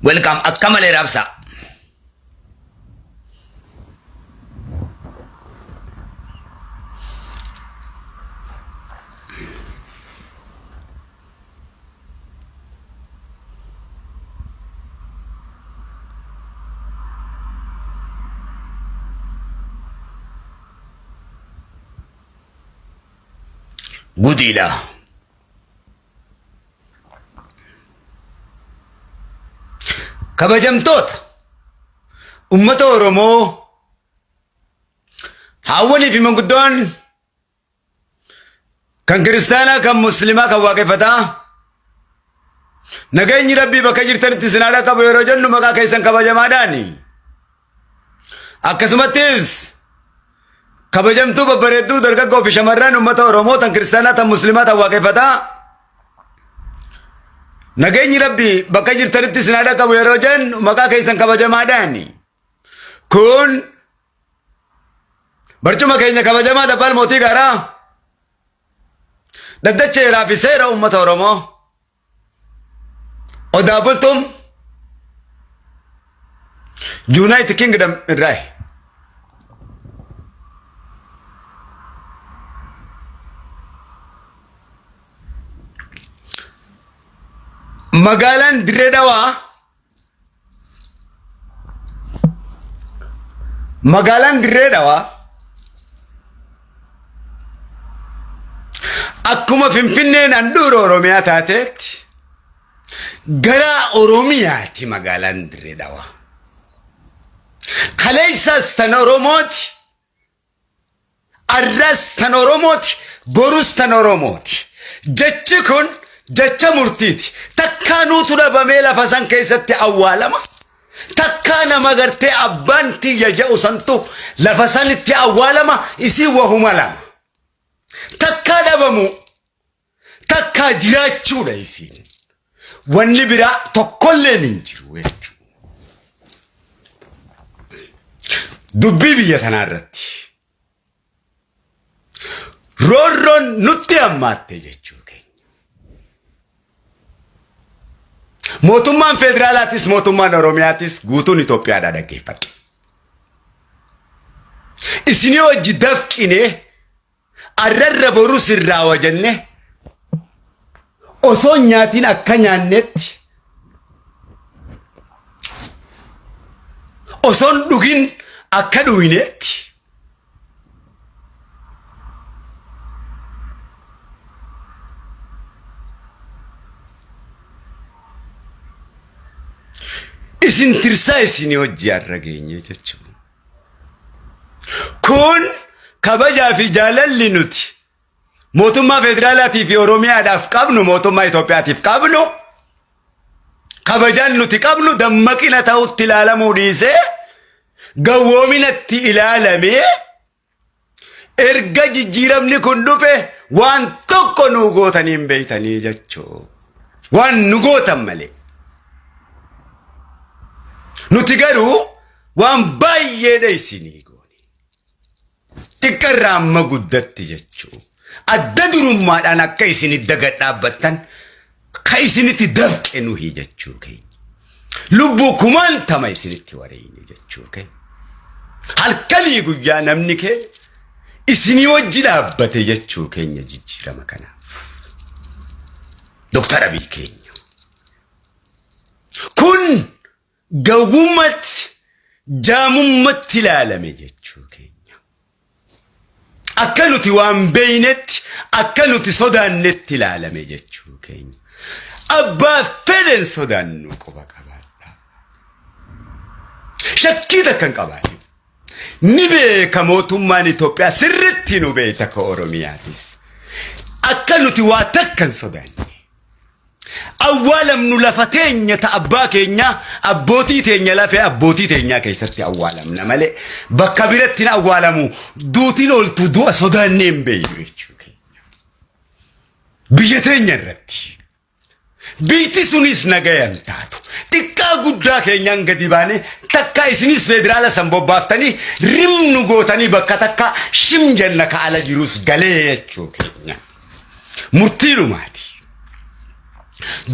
Welcome akka malee raabsaa. Gudiidha. Kabajamtoota ummata Oromoo haawwanii fi manguddoon kan kiristaanaa kan muslimaa kan waaqeffataa nageenyi rabbii bakka jirtanitti isin haa dhaqqabu yeroo jennu maqaa keessan kabajamaadhaani. Akkasumattis kabajamtuu babbareedduu dargaggoo fi shamarran uummata Oromoo tan kiristaanaa tan muslimaa tan waaqeffataa nageenyi rabbii bakka jirtanitti isin haa dhaqqabu yeroo jennu maqaa keessan kabajamaadhaani. Kun barcuma keenya kabajamaa Dabbaal Mootii Gaaraa dhaddacha heeraa fi seera uummata Oromoo Odaa Bultum United Kingdom irraa. Magaalaan Dirree Dhawaa Magaalaan Dirree Dhawaa akkuma Finfinneen handhuura Oromiyaa taateetti garaa Oromiyaati magaalaan Dirree Dhawaa. Kaleessas tan Oromooti. Arras tan Oromooti, borus tan Oromooti. Jechi kun jecha murtiiti. Takkaa nuutu dhabamee lafa san keessatti awwaalama. Takkaa nama gartee abbaan tiyya jedhu santu lafa sanitti awwaalama isii wahuma lama. Takkaa dhabamu takkaa jiraachuudha isiin. Wanni biraa tokkolleen hin jiru jechuudha. Dubbii biyya kanaa irratti roorroon nutti hammaatte jechuu keenya. Mootummaan federaalaatis mootummaan Oromiyaatis guutuun Itoophiyaadhaa dhaggeeffadha. Isinii hojii dafqinee Arrarra borus irraa wajannee osoo hin nyaatiin akka nyaannetti osoo hin dhugin akka dhugnetti isin tirsaa isinii hojii har'a geenye jechuudha. Kun kabajaa fi jaalalli nuti mootummaa federaalaatii fi Oromiyaadhaaf qabnu mootummaa Itoophiyaatiif qabnu kabajaan nuti qabnu dammaqina ta'utti ilaalamuu dhiisee gawwoominatti ilaalamee Erga jijjiiramni kun dhufe waan tokko nuu gootanii hin beektanii jechuu. Waan nu gootan malee. Nuti garuu waan baay'eedha isinii goone. Xiqqarraa amma guddatti jechuu. Adda durummaadhaan akka isin idda gad dhaabbattan ka isinitti dafqe nuhi jechuu keenya. Lubbuu kumaantama isinitti wareeyne jechuu keenya. Halkanii guyyaa namni keenya isinii wajji dhaabbate jechuu keenya jijjiirama kanaaf. Doktar Abiy keenya. Kun gawwummatti jaamummatti ilaalame jechuu keenya. Akka nuti waan beeynetti, akka nuti sodaannetti ilaalame jechuu keenya. Abbaa fedhen sodaannu quba qabaadha. Shakkii takka hin qabaatin. Ni beeka mootummaan Itoophiyaa sirriitti nu beeka akka Oromiyaatis. Akka nuti waa takka hin sodaanne. Awwaalamnu lafa teenya ta abbaa keenyaa abbootii teenya lafee abbootii teenyaa keessatti awwaalamna malee bakka biratti hin awwaalamu duutiin ooltu du'a sodaannee hin beeynu jechuu keenya. Biyya teenya irratti biitti sunis nagayan taatu xiqqaa guddaa keenyaan gadi baanee takka isinis federaala san bobbaaftanii rimnu gootanii bakka takka shim jenna ka ala jirus galee jechuu keenya. Murtii dhumaati.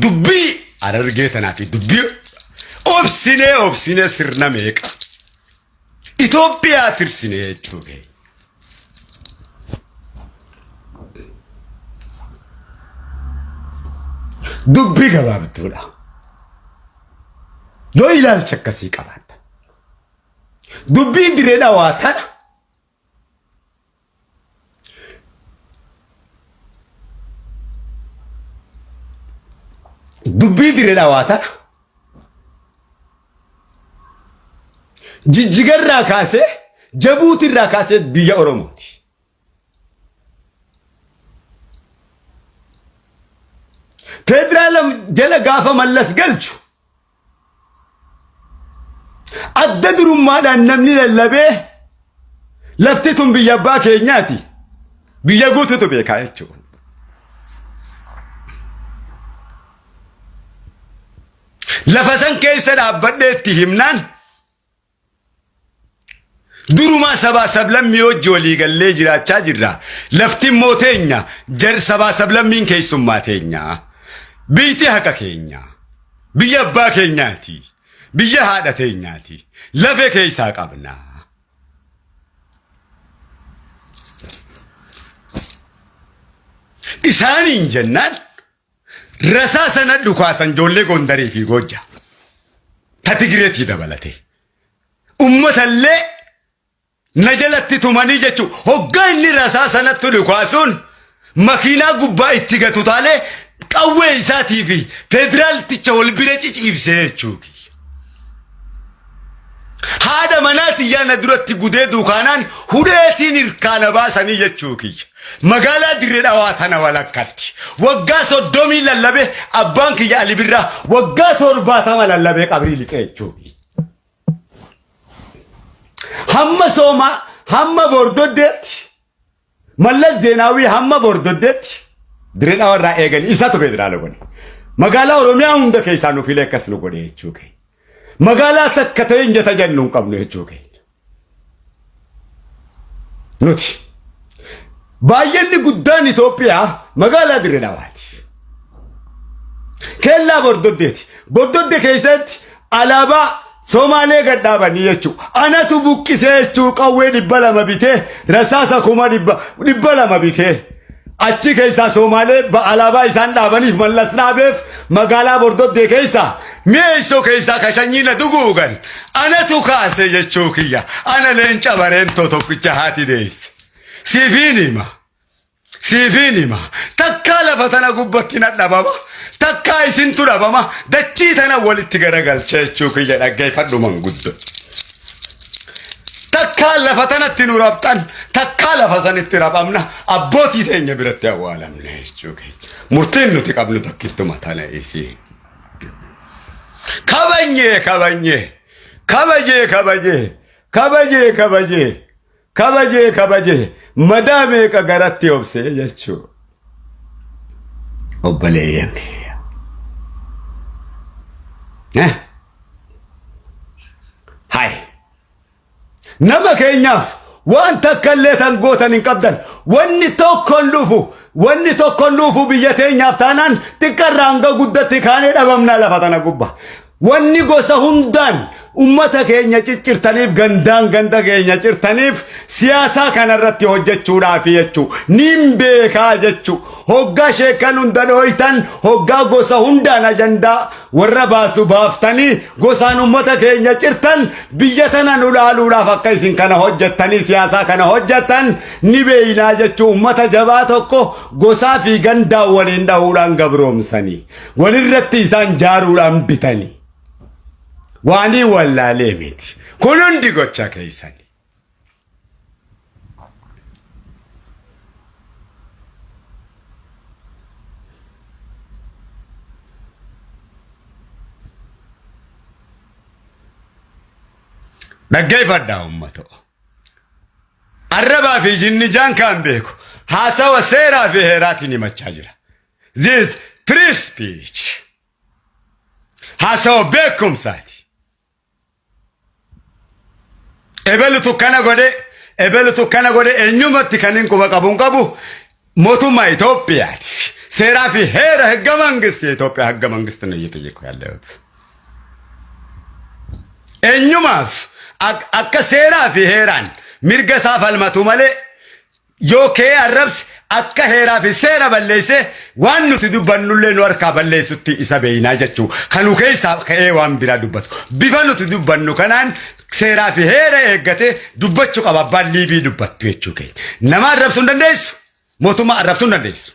Dubbii Harargee tanaa fi dubbii Obsinee obsinee sirna meeqa Itoophiyaa tirsinee jechuu keenya. Dubbii gabaabduudha. Yoo ilaalcha akkasii qabaattan. Dubbii diree dhawaa tana dubbii diree dhawaa tana jijjigarraa kaasee jabuutirraa kaasee biyya Oromooti. Federaala jala gaafa Mallas galchu adda durummaadhaan namni lallabee lafti tun biyya abbaa keenyaati. Biyya guututu beekaa jechuudha. Lafa san keessa dhaabbadhee itti himnaan durumaa sabaa sablammii wajji walii gallee jiraachaa jirra. Lafti immoo teenya jar sabaa sablammiin keessummaa teenya. Biyyi haqa keenya. Biyya abbaa keenyaati. Biyya haadha teenyaati. Lafee keessaa qabna. Isaaniin jennaan rasaa sana dhukaasan ijoollee Gondarii fi Goojja. Ta Tigireetii dabalatee. Uummatallee na jalatti tumanii jechuun hoggaa inni rasaa sanatti dhukaasuun makiinaa gubbaa itti gatu taalee qawwee isaatii fi federaalticha wal bira ciciibsee jechuudha. Haadha manaa tiyyaa na duratti gudee duukaanaan hudheetiin hirkaana baasanii jechuu kiyya. Magaalaa Dirree Dhawaa tana walakkatti. Waggaa 30 lallabee abbaan kiyya Ali Birraa waggaa 70 lallabee qabrii lixee jechuu kiyya. Hamma soomaa hamma bordoddeetti Mallas Zeenaawii hamma bordoddeetti Dirree Dhawaa irraa eegali isatu federaala godhe. Magaalaa Oromiyaa hunda keessaa nu filee akkas nu godhe jechuu keenya. Magaalaa takka ta'e hin jeta jennu hin qabnu jechuu keenya. Nuti baay'inni guddaan Itoophiyaa magaalaa Dirree Dhawaati. Kellaa bordoddeeti. Bordodde keessatti alaabaa Somaalee gad dhaabanii jechuudha. Anatu buqqisee jechuu qawwee 200 bitee rasaasa 200,000 bitee achi keessaa Somaalee alaabaa isaan dhaabaniif Mallas dhaabeef magaalaa Bordoddee keessaa mi'eessoo keessaa kashanyii na duguugan anatu kaase jechuu kiyya. Ana leenca bareentoo tokkicha haati deesse. Siifiin hima. Siifiin hima. Takkaa lafa tana gubbatti na dhabama. Takkaa isintu dhabama. Dachii tana walitti garagalcha jechuu kiyya dhaggeeffadhu manguddoo. Takkaa lafa tanatti nu rabxan, takkaa lafa sanitti rabamna, abbootii teenya biratti awwaalamna jechuu keenya. Murtiin nuti qabnu takkittuma tana isii. Kabanyee kabanyee kabajee kabajee kabajee kabajee kabajee kabajee madaa meeqa garatti obsee jechuu. Obboleeyyan kiyya. Eh? Hai. Nama keenyaaf waan takka illee tan gootan hin qabdan. Wanni tokko hin dhufu. Wanni tokko hin dhufu biyya teenyaaf taanaan xiqqarraa hanga guddatti kaanee dhabamnaa lafa tana gubba. Wanni gosa hundaan ummata keenya ciccirtaniif gandaan ganda keenya cirtaniif siyaasaa kanarratti hojjechuudhaafi jechuu niin beekaa jechuu hoggaa sheekan hunda dhooytan hoggaa gosa hundaan ajandaa warra baasu baaftanii gosaan ummata keenya cirtan biyya tana nu dhaaluudhaaf akka isin kana hojjettanii siyaasaa kana hojjettan ni beeynaa jechuu ummata jabaa tokko gosaa fi gandaan waliin dhahuudhaan gabroomsanii walirratti isaan jaaruudhaan bitanii waanii wallaalee miti kun hundi gocha keessanii. Dhaggeeffadhaa uummata. Arrabaa fi jinni jaan kan beeku haasawa seeraa fi heeraatiin himachaa jira. This free speech. Haasawa beekumsaati. Ebelutu kana godhe, ebelutu kana godhe eenyumatti kan hin quba qabu hin qabu mootummaa Itoophiyaati. Seeraa fi heera ህገ መንግስት የኢትዮጵያ ህገ መንግስት ነው እየጠየኩ ያለሁት። Eenyumaaf akka seeraa fi heeraan mirga isaa falmatu malee yoo kee arrabse akka heeraa fi seera balleesse waan nuti dubbannullee nu harkaa balleessutti isa beeynaa jechuu kanu keessaa ka'ee waan biraa dubbatu. Bifa nuti dubbannu kanaan seeraa fi heera eeggate dubbachuu qaba abbaan liibii dubbattu jechuu keenya. Nama arrabsuu hin dandeessu. Mootummaa arrabsuu hin dandeessu.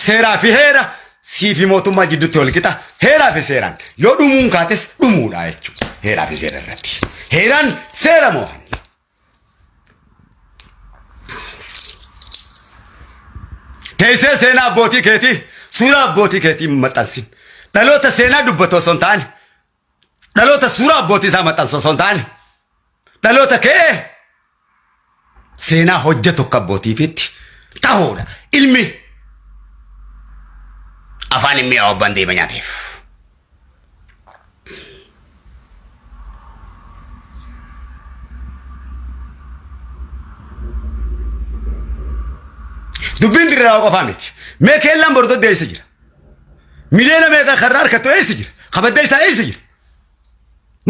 Seeraa fi heera sii fi mootummaa jidduutti wal qixa. Heeraa fi seeraan yoo dhumuun kaates dhumuudha jechuudha. Heeraa fi seera irratti. Heeraan seera mo'an. Teessee seenaa abbootii keetii suuraa abbootii keetii hin maxxansin. Dhaloota seenaa dubbatu osoo hin taane dhaloota suuraa abbootii isaa maxxansu osoo hin taane dhaloota kee seenaa hojjetu akka abbootiifitti ta'uudha. Ilmi afaan hin mi'aawu abbaan deema nyaateef. Dubbiin dirraa qofaa miti. Mee keellaan bordoddee eessa jira? Miliyoona meeqa karraa harkattu eessa jira? Kabadda isaa eessa jira?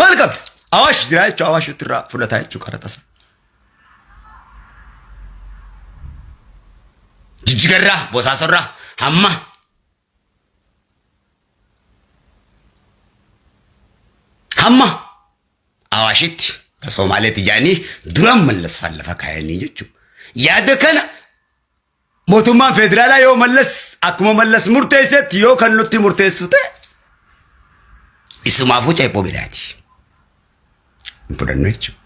Maal qabda? Awaash jira jechuudha. Awaash irraa fudhataa jechuudha qaraxa isaa. Jijjigarraa, Bosaasorraa, hamma hamma Awaashitti ka Soomaaleetti jedhanii duraan Mallas lafa kaayanii jechuudha. Yaada kana mootummaan federaalaa yoo Mallas akkuma Mallas murteessetti yoo kan nutti murteessu ta'e isumaafuu ceephoo biraati. Hin fudhannu jechuudha.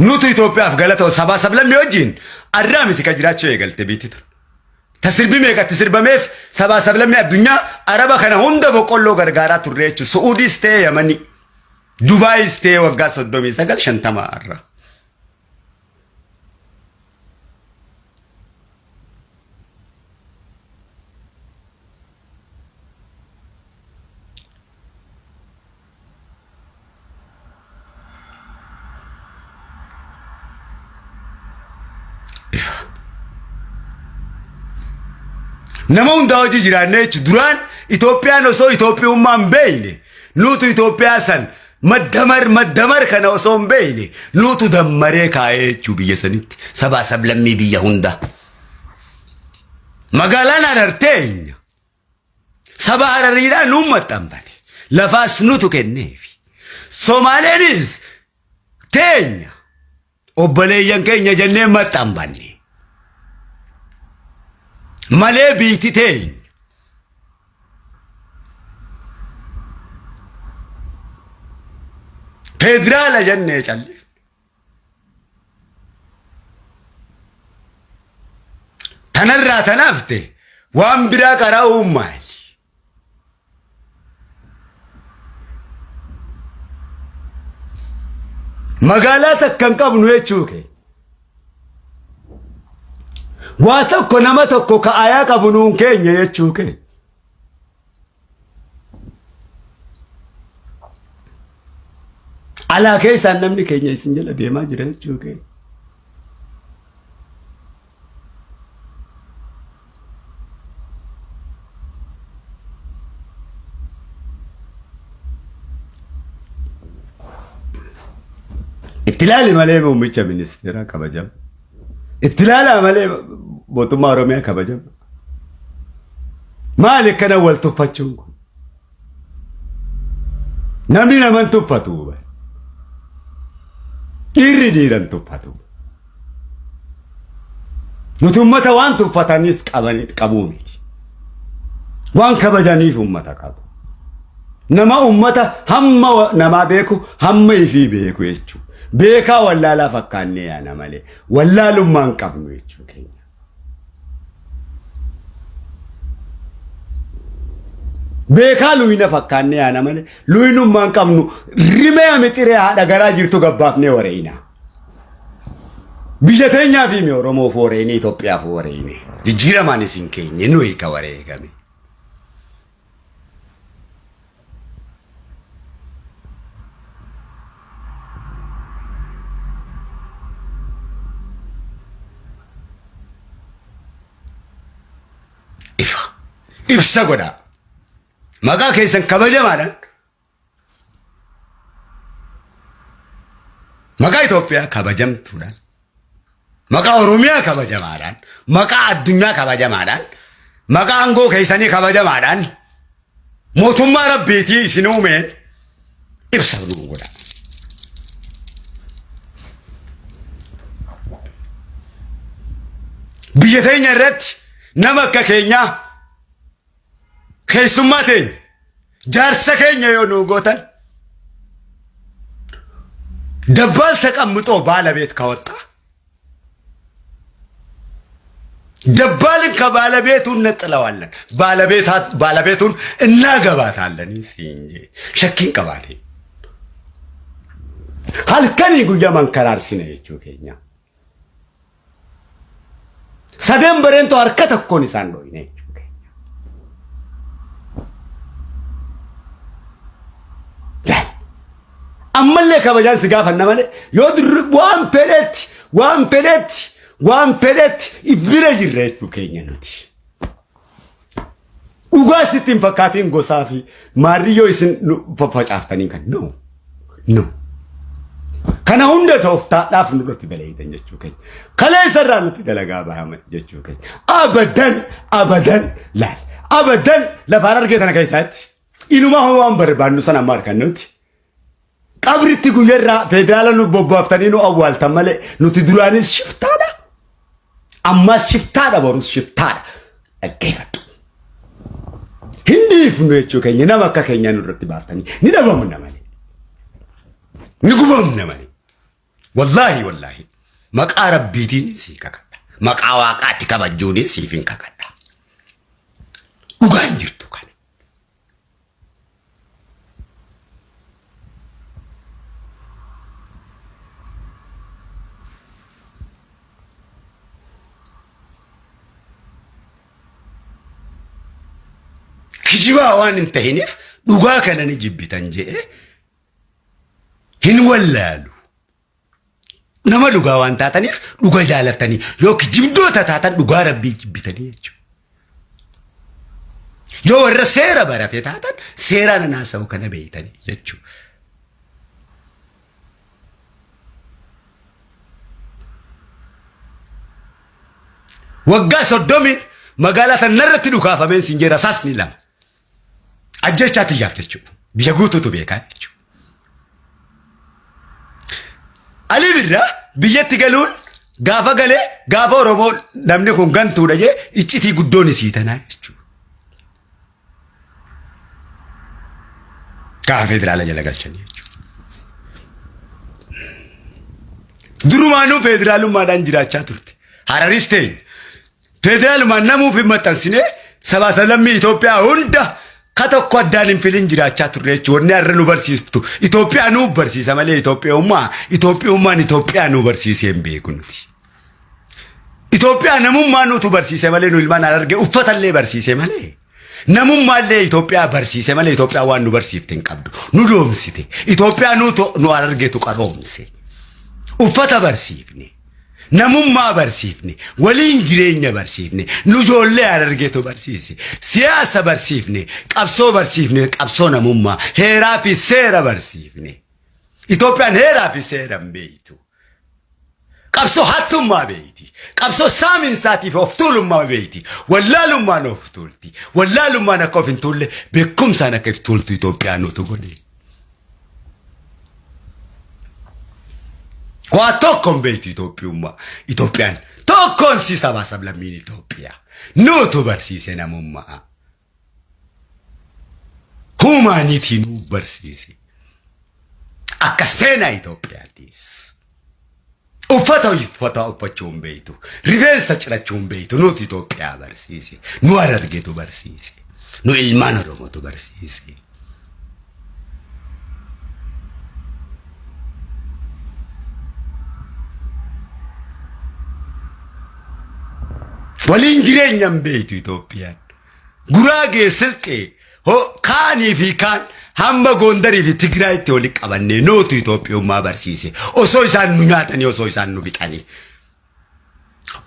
Nutu Itoophiyaaf galata sabaa sablammii wajjin arraa miti ka jiraachuu eegalte biitti tun. Ta sirbi meeqatti sirbameef sabaa sablammii addunyaa araba kana hunda boqqolloo gargaaraa turre jechuudha. Su'uudiis ta'e Yamanii. Dubaayis ta'e waggaa 39 50 irraa. Ifa. Nama hundaa hojii jiraannee jechuun duraan Itoophiyaan osoo Itoophiyummaa hin beekne nuutu Itoophiyaa san maddamar maddamar kana osoo hin beekne nuutu dammaree kaa'ee jechuu biyya sanitti sabaa sablammii biyya hunda. Magaalaan Harar teenya saba Harariidhaan nuun maxxanfate lafaas nutu kenneefi. Somaaleenis teenya obboleeyyan keenya jennee maxxanfanne malee biitti teenya. Federaala jennee callifne. Tanarraa tan hafte waan biraa qara'uun maali? Magaalaa takka hin qabnu jechuu keenya. Waa tokko nama tokko ka ayaa qabu nuun keenya jechuu keenya. Alaa keessaan namni keenya isin jala deemaa jira jechuu keenya. Itti ilaali malee muummicha ministeeraa kabajama. Itti ilaalaa malee mootummaa Oromiyaa kabajama. Maali akkana wal tuffachuun kun? Namni nama hin tuffatu. Dhiirri dhiira hin tuffatu. Nuti uummata waan tuffatanis qabuu miti. Waan kabajaniif uummata qabu. Nama uummata hamma namaa beeku hamma ifii beeku jechuudha. Beekaa wallaalaa fakkaannee yaana malee wallaalummaa hin qabnu jechuu keenya. Beekaa luyina fakkaannee yaana malee luyinummaa hin qabnu rimee amixiree haadha garaa jirtu gabbaafnee wareeyna. Biyya teenyaaf himi Oromoof wareeyne Itoophiyaaf wareeyne. Jijjiiramaan isin keenye nuyi ka wareegame. Ibsa godhaa. Maqaa keessan kabajamaadhaan maqaa Itoophiyaa kabajamtuudhaan maqaa Oromiyaa kabajamaadhaan maqaa addunyaa kabajamaadhaan maqaa aangoo keessanii kabajamaadhaan mootummaa rabbiitii isin uumeen ibsa nuu godhaa. Biyya teenya irratti nama akka keenyaa keessummaa teenya jaarsa keenya yoo nuu gootan dabbaal taqammixoo baala beet kawaxxaa ደባልን ከባለቤቱ እንጥለዋለን፣ ባለቤቱን እናገባታለን። ሲንጄ ሸኪን ቀባቴ halkanii guyyaa mankaraarsine jechuu keenya. Sadeen bareentu harka tokkoon isaan dhoyne jechuu keenya. Ammallee kabajaan si gaafanna malee yoo durri waan fedhetti waan fedhetti waan fedhetti if bira jirra jechuu keenya nuti. Dhugaa sitti hin fakkaatiin gosaa fi maarriyyoo isin faffacaaftanii kan no no. Kana hunda tooftaadhaaf nurratti dalagitan jechuu keenya. Kaleessa irraa nutti dalagaa bahama jechuu keenya. Abadan abadan laal abadan lafaan argee tana keessaatti inuma waan barbaannu sana amma argannutti. Qabritti guyyarraa federaala nu bobbaaftanii nu awwaaltan malee nuti duraanis shiftaadha. Ammas shiftaadha borus shiftaadha. Dhaggeeffadhu. Hin dhiifnu jechuu keenya nama akka keenyaa nurratti baaftanii ni dhabamna malee. Ni gubamna malee. Wallaahi wallaahi maqaa rabbiitiin sii kakadha. Maqaa waaqaatti kabajuun siif hin kakadha. Dhugaan jirtu kana. Kijibaa waan hin tahiniif dhugaa kana ni jibbitan je'ee hin wallaalu. Nama dhugaa waan taataniif dhuga jaalattanii yoo kijibdoota taatan dhugaa rabbii jibbitanii jechuudha. Yoo warra seera barate taatan seeraan haasa'u kana beeytanii jechuudha. Waggaa 30n magaalaa tanarratti dhukaafameen siin jira saasni lama. Ajjechaa tiyyaaf jechuudha. Biyya guutuutu beekaa jechuudha. Ali Birraa biyyatti galuun gaafa galee gaafa Oromoo namni kun gantuudha jee iccitii guddoon isii tanaa jechuudha. Gaafa federaala jala galchanii jechuudha. Durumaanuu federaalummaadhaan jiraachaa turte. Hararis ta'e federaalumaan namuuf hin maxxansine sabaa sablammii Itoophiyaa hunda ka tokko addaan hin filin jiraachaa turre jechuudha. Wanni har'a nu barsiiftu Itoophiyaa nu barsiisa malee Itoophiyummaa Itoophiyummaan Itoophiyaa nu barsiisee hin beeku nuti. Itoophiyaa namummaa nutu barsiise malee nu ilmaan arge uffatallee barsiise malee. Namummaallee Itoophiyaa barsiise malee Itoophiyaa waan nu barsiifte hin qabdu. Nu doomsite. Itoophiyaa nu argetu qaroomse. Uffata barsiifne. Namummaa barsiifne. Waliin jireenya barsiifne. Nu ijoollee argetu barsiise. Siyaasa barsiifne. Qabsoo barsiifne. Qabsoo namummaa. Heeraa fi seera barsiifne. Itoophiyaan heeraa fi seera hin beektu. Qabsoo hattummaa beeyti. Qabsoo saaminsaatiif of tuulummaa beeyti. Wallaalummaan of tuulti. Wallaalummaan akka of hin tuulle beekumsaan akka of tuultu Itoophiyaa nutu godhe. Waa tokko hin beektu Itoophiyummaa. Itoophiyaan tokkoon si sabaa sablammiin Itoophiyaa. Nutu barsiise namummaa. Humaaniitii nu barsiise. Akka seenaa Itoophiyaattis. Uffata uffata uffachuu hin beektu. Rifeensa cirachuu hin beektu. Nuti Itoophiyaa barsiise. Nu Harargeetu barsiise. Nu ilmaan Oromootu barsiise. Waliin jireenya hin beektu Itoophiyaan. Guraagee Silxee kaanii fi kaan hamma Gondarii fi Tigraayitti walitti qabannee nuutu Itoophiyummaa barsiise. Osoo isaan nu nyaatanii osoo isaan nu fixanii.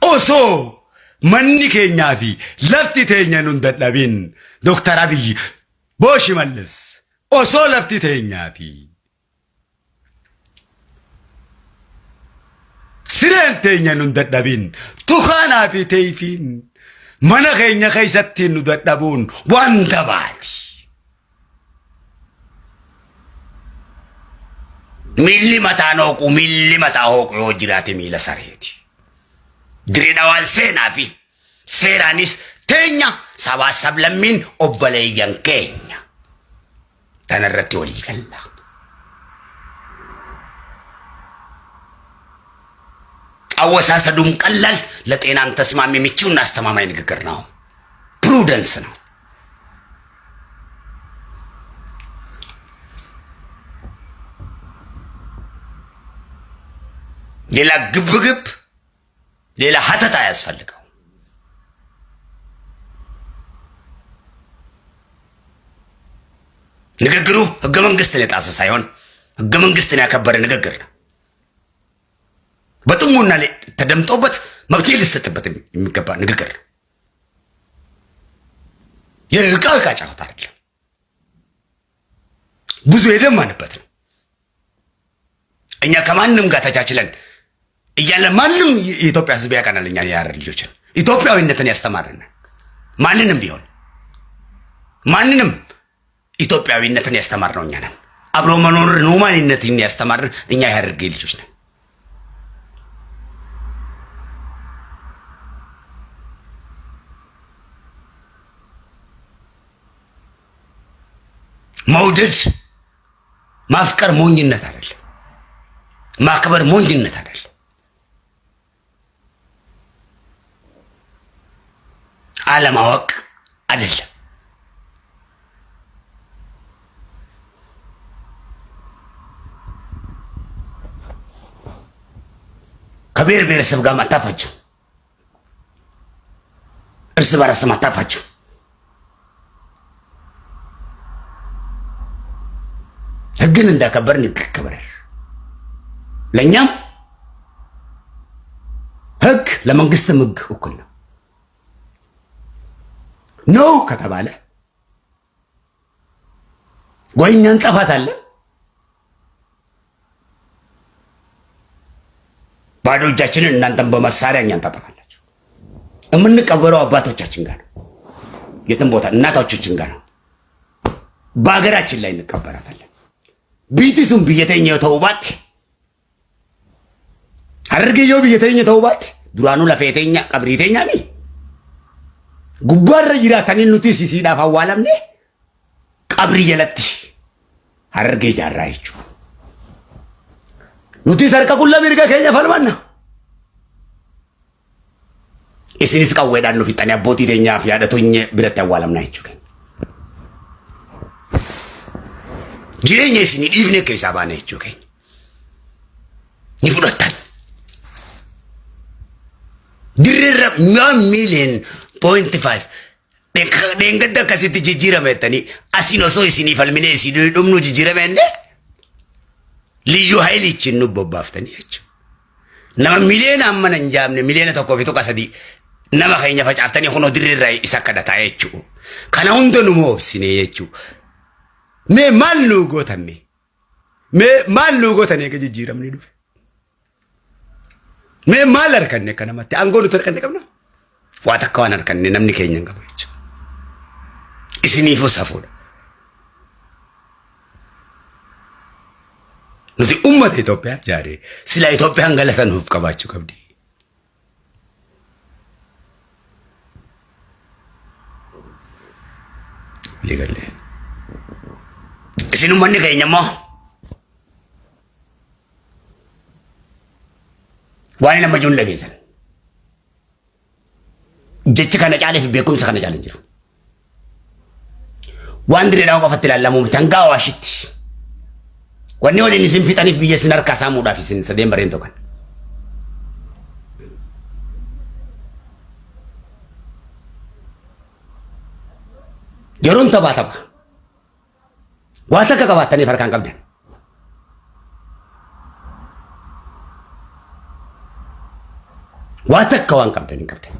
Osoo Manni keenyaa fi lafti teenya nun dadhabin Dr. Abiyyi Boo Shimallis osoo lafti teenyaa fi sireen teenya nun dadhabin tukaanaa fi teeyfiin mana keenya keessatti nu dadhabuun waan dabaati. Miilli mataan hooqu miilli mataa hooqu yoo jiraate miila sareeti. Diree dhawaan seenaa fi seeraanis teenya sabaa sablammiin obboleeyyan keenya. Tana irratti walii galla. አወሳሰዱም ቀላል ለጤናም ተስማሚ ምቹና አስተማማኝ ንግግር ነው። ፕሩደንስ ነው። ሌላ ግብግብ፣ ሌላ ሀተታ አያስፈልገው። ንግግሩ ህገ መንግስትን የጣሰ ሳይሆን ህገ መንግስትን ያከበረ ንግግር ነው። በጥሞና ላይ ተደምጦበት መብት ሊሰጥበት የሚገባ ንግግር ነው። የዕቃ ዕቃ ጨዋታ አይደለም። ብዙ የደማንበት ነው። እኛ ከማንም ጋር ተቻችለን እያለ ማንም የኢትዮጵያ ሕዝብ ያውቀናል። እኛ የሐረር ልጆችን ኢትዮጵያዊነትን ያስተማረን ማንንም ቢሆን ማንንም ኢትዮጵያዊነትን ያስተማርነው እኛ ነን። አብሮ መኖርን ሁማኒነትን ያስተማርን እኛ የሐረርጌ ልጆች ነን። መውደድ ማፍቀር ሞኝነት አይደለም። ማክበር ሞኝነት አይደለም። አለማወቅ አይደለም። ከብሔር ብሔረሰብ ጋር አታፋቸው፣ እርስ በራስም አታፋቸው። ህግን እንዳከበርን ይከበራል። ለእኛም ህግ ለመንግስትም ህግ እኩል ነው። No ከተባለ ወይ እኛ እንጠፋታለን፣ ባዶ እጃችንን እናንተን በመሳሪያ እኛን ታጠፋላችሁ። የምንቀበረው አባቶቻችን ጋር ነው፣ የትም ቦታ እናቶቻችን ጋር ነው። በሀገራችን ላይ እንቀበራታለን። Biyyi sun biyya teenya yoo ta'uu baatte Harargee yoo biyya teenya ta'uu baatte duraanuu lafee teenya qabrii teenyaami. Gubbaarra jiraatanii nuti sisiidhaaf awwaalamne qabrii jalatti Harargee ijaarraa jechuudha. Nutis harka qullaa mirga keenya falmanna. Isinis qawweedhaan nu fixxanii abbootii teenyaaf yaada toonye biratti awwaalamna jechuudha. Jireenya isinii dhiifnee keessaa baana jechuu keenya. Ni fudhattan. Dirreerra 1.5 million dheengadda akkasitti jijjiirame jettanii asiin osoo isinii falminee isinii dhumnu jijjiirame jennee liyyuu haayilichiin nu bobbaaftanii jechuudha. Nama miliyoona amma hin jaamne 1.3 miliyoona nama keenya facaaftanii kunoo dirreerraa isa kadhataa jechuudha. Kana hunda numa obsine jechuudha. Mee maal nuu gootan mee? Mee maal nuu gootan eega jijjiiramni dhufe? Mee maal harkanne akka namatti? Aangoo nuti harkanne qabna? Waa takka waan harkanne namni keenya hin qabu jechuudha. Isiniifuu safuudha. Nuti uummata Itoophiyaa jaaree silaa Itoophiyaan galata nuuf qabaachuu qabdi. Ligalee. Isin uummanni keenya immoo waan nama jiru dhageessan. Jechi kana caalee fi beekumsa kana caalee hin jiru. Waan dirree dhawaa qofatti ilaalamu miti hanga Awaashitti. Wanni waliin isin fixaniif biyya isin harkaa saamuudhaaf isin sadeen bareen tokkan. Yeroon taphaa tapha. Waa takka qabaattaniif harkaan qabdan. Waa takka waan qabdan hin qabdan.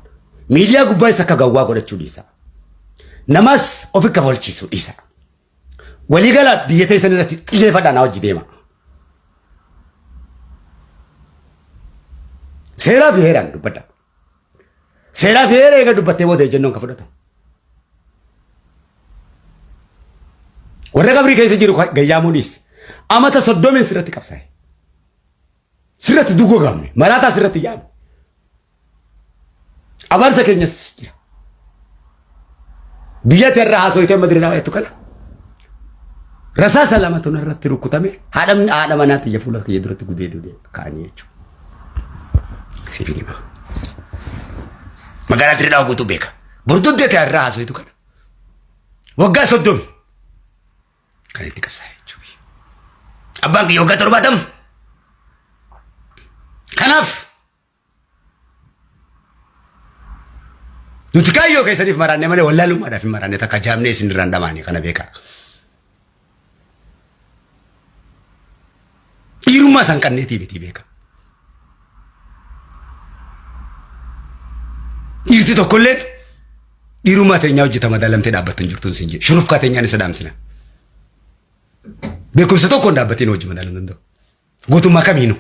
Miidiyaa gubbaa isa akka gawwaa godhachuu dhiisa. Namas ofi kafalchiisuu dhiisa. Waliigala biyya teessan irratti xiyyeeffadhaa naa hojii deema. Seeraa fi heeraan dubbadha. Seeraa fi heera eega dubbattee booda ejjennoon kan fudhatamu. Warra qabrii keessa jiru gayyaamuunis amata soddomiin sirratti qabsaa'e. Sirratti dugogamne maraataa sirratti yaame. Abaarsa keenyas jira. Biyya irraa haasofitee madrinaa jettu kana. Rasaasa lamatu narratti rukutame haadha haadha manaa xiyya fuula kiyya duratti gudeedu ka'anii jechuudha. Siif hin hima. Magaalaa Dirree Dhawaa guutuu beeka. Bordoddee ta'e irraa haasofitu kana. Waggaa 30 kan itti qabsaa'e jechuudha. Abbaan kiyya waggaa 70. Kanaaf nuti kaayyoo keessaniif maraanne malee wallaalummaadhaaf hin maraanne takka jaamnee isin irraan dhamaane kana beekaa. Dhiirummaa san qanneetii miti beekaa. Dhiirti tokkolleen dhiirummaa teenyaa hojjeta madaalamtee dhaabbattu hin jirtuun siin jedhe. Shurufkaa teenyaan isa dhaamsina. Beekumsa tokkoon dhaabbatiin hojii madaaluu hin danda'u. Gootummaa kamiinuu.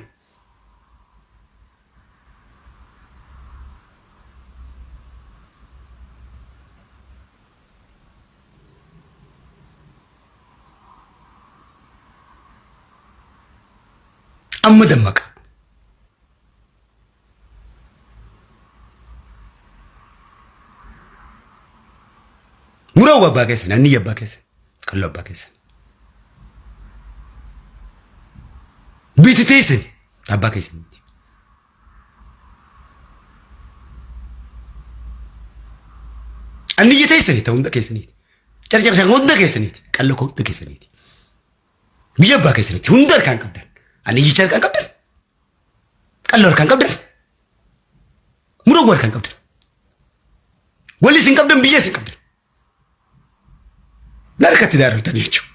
Amma dammaqa. Muroo abbaa keessan, anniyya abbaa keessan, qalloo abbaa keessan. Biiti teessan abbaa keessan miti. Anniyya teessani ta'u hunda keessaniiti. Carcartan hunda keessaniiti. Qalloo hunda keessaniiti. Biyya abbaa keessaniiti. Hunda harkaan qabdan. Anniyyicha harkaan qabdan. Qalloo harkaan qabdan. Muroo harkaan qabdan. Walli isin qabdan biyya isin qabdan. Narkatti daaroftanii jechuudha.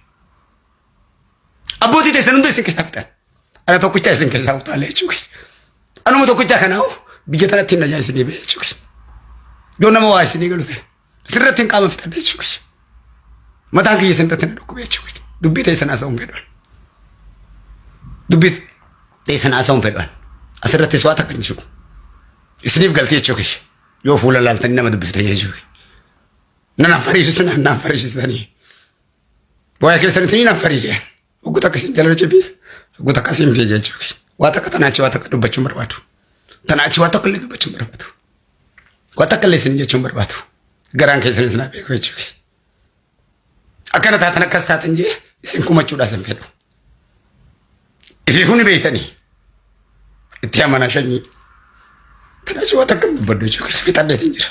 Abbootii teessan hunda isin keessaa fixan. Ana tokkicha isin keessaa utaalee jechuudha. Anuma tokkicha kanaa'u biyya tanatti hin najaa isinii ba'e jechuudha. Yoo nama waa isinii galu ta'e sirratti hin qaama fixadhe jechuudha. Mataan kiyya isin irratti na dhukkube jechuudha. Dubbii teessan haasa'uun fedhan. Dubbii teessan haasa'uun fedhan. Asirrattis waa takka hin jiru. Isiniif galtee jechuudha. Yoo fuula laaltanii nama dubbiftan jechuudha. Nan affariisisan nan affariisisanii. Waa'ee keessanitti nan affariise. Oggu takka isin jala cibi, oggu takka isin fiige jechuudha. Waa takka tanaa achi waa takka dubbachuun barbaadu. Tanaa achi waa takka illee dubbachuun barbaadu. Waa takka illee isin jechuun barbaadu. Garaan keessan isin haa beeku jechuudha. Akkana taatan akkas taatan jee isin kumachuudhaas hin fedhu. Ifiifuu ni beektanii. Itti amanaa shanyii. Tanaa achi waa takka dubbadhu jechuudha. Fixadheetiin jira.